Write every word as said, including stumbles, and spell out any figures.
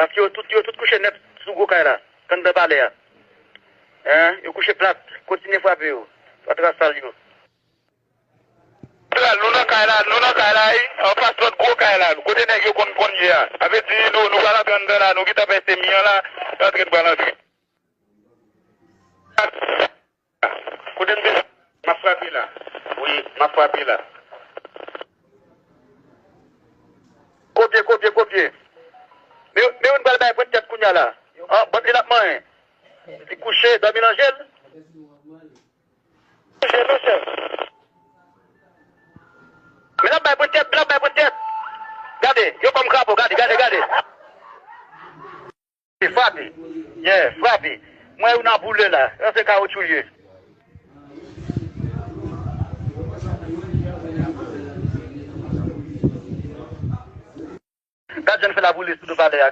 Paske yo tout, yo tout kouche nèt sou gwo kay la, anndan palè a. Hein? Yo kouche plat, kontinye frape yo. Pa tras sal yo. Santral, nou nan kay la, nou nan kay la, wi, anfas lòt gwo kay la, kote nèg yo konn, konn ye a. Sa vle di, nou, nou pral antre anndan la, nou gentan fè semi an la, nou antre, nou pral antre. Kote m te, m ap frape la. Wi, m ap frape la. Kopye, kopye, kopye. Men, men youn pral bay pwent tèt kounye a la. An, bòt li l ap manyen. Li kouche, dòmi nan je l. Kouche, non, chèf. Men l ap bay pwent tèt, men l ap bay pwent tèt. Gade, yo ban m krapo, gade, gade, gade. Frape. Yeah, frape. Mwen, youn ap boule la. Sa se kawotchou l ye. Gad jan l fè l ap boule sou do palè a.